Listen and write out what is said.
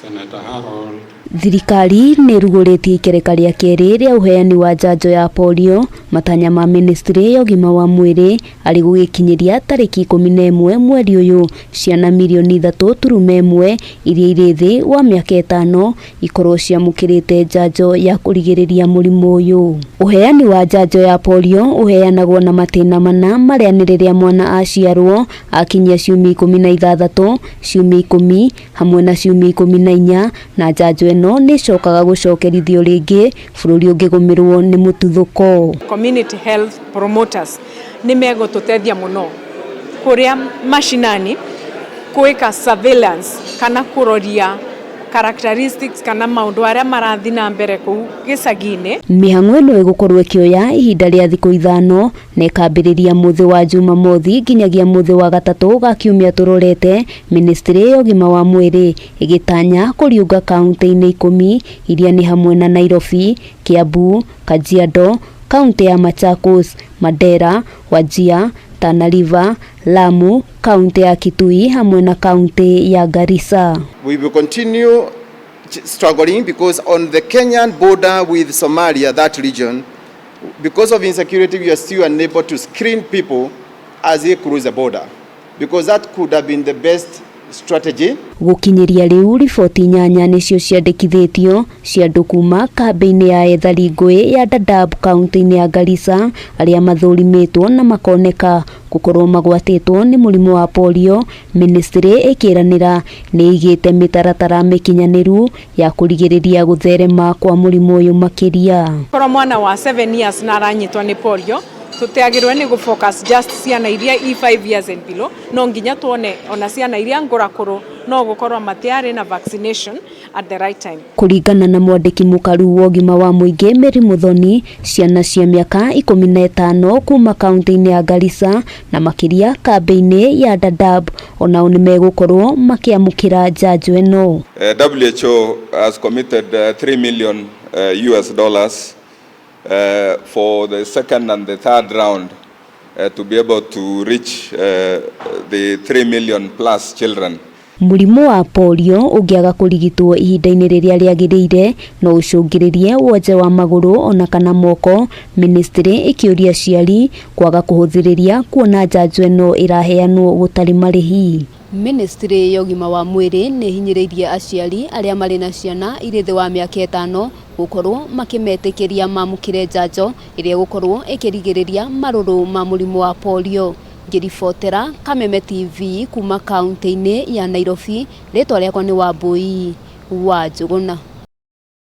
Senator Harold. Thirikari nĩ ĩrugũrĩtie ikereka rĩa kerĩ rĩa ũheani wa njanjo ya polio. Matanya ma ministry ya ũgima wa mwĩrĩ arĩ gũgĩkinyĩria tarĩki 11 mweri ũyũ, ciana mirioni 3.1 iria irĩ thĩ wa mĩaka 5 ikorwo ciamũkĩrĩte njanjo ya kũrigĩrĩria mũrimũ ũyũ. Ũheani wa njanjo ya polio ũheanagwo na matĩna mana, marĩa nĩ rĩrĩa mwana aciarwo, akinyia ciumia 16, ciumia 10 hamwe na ciumia 14, na njanjo ĩno nĩ ĩcokaga gũcokerithio rĩngĩ bũrũri ũngĩgũmĩrwo nĩ mũtuthũko. Community health promoters nĩ megũtũteithia mũno kũrĩa mashinani gwĩka surveillance kana kũroria characteristics kana maũndũ arĩa marathiĩ na mbere kũu gĩcagi-inĩ. Mĩhang'o ĩno ĩgũkorwo ĩkĩoya ihinda rĩa thikũ 5 na ĩkambĩrĩria mũthĩ wa Jumamothi nginyagia mũthĩ wa gatatũ ga kiumia tũrorete. Ministry ya ũgima wa mwĩrĩ ĩgĩtanya kũriũnga kaunti-inĩ 10 iria nĩ hamwe na Nairobi, Kiambu, Kajiado, kaunti ya Machakos, Mandera, Wajir, Tana River, Lamu, kaunti ya Kitui hamwe na kaunti ya Garissa. We will continue struggling because on the Kenyan border with Somalia, that region, because of insecurity, we are still unable to screen people as they cross the border, because that could have been the best strategy. Gũkinyĩria rĩu, riboti 8 nĩcio ciandĩkithĩtio cia andũ kuma kambĩ-inĩ ya ethari ngũĩ ya Dadaab kaunti-inĩ ya Garissa arĩa mathũrimĩtwo na makoneka gũkorwo magwatĩtwo nĩ mũrimũ wa polio. Ministry ĩkĩranĩra nĩ ĩigĩte mĩtaratara mĩkinyanĩru ya kũrigĩrĩria gũtherema kwa mũrimũ ũyũ makĩria. Korwo mwana wa 7 years na aranyitwo nĩ polio, tũtiagĩrĩirwo nĩ gũ focus just ciana iria i 5 years and below. No nginya tuone ona ciana iria ngũrakũrũ no gũkorwo matiarĩ na vaccination at the right time. Kũringana na mwandĩki mũkaru wa ũgima wa mũingĩ Mary Muthoni, ciana cia mĩaka 15 kuma kaunti-inĩ ya Garissa na makĩria kambĩ-inĩ ya Dadaab onao nĩ megũkorwo makĩamũkĩra njanjo ĩno. WHO has committed 3 million US dollars for the second and the third round to be able to reach the 3 million plus children. Mũrimũ wa polio ũngĩaga kũrigitwo ihinda-inĩ rĩrĩa rĩagĩrĩire no ũcũngĩrĩrie wonje wa magũrũ ona kana moko. Ministry ĩkĩũria aciari kwaga kũhũthĩrĩria kuona njanjo ĩno ĩraheanwo gũtarĩ marĩhi. Ministry ya ũgima wa mwĩrĩ nĩ ĩhinyĩrĩirie aciari arĩa marĩ na ciana irĩ thĩ wa mĩaka 5 gũkorwo makĩmetĩkĩria mamũkĩre njanjo ĩrĩa ĩgũkorwo ĩkĩrigĩrĩria marũrũ ma mũrimũ wa polio. Ngĩribotera Kameme TV kuma kaunti-inĩ ya Nairobi, rĩtwa rĩakwa nĩ Wambui wa Njũgũna.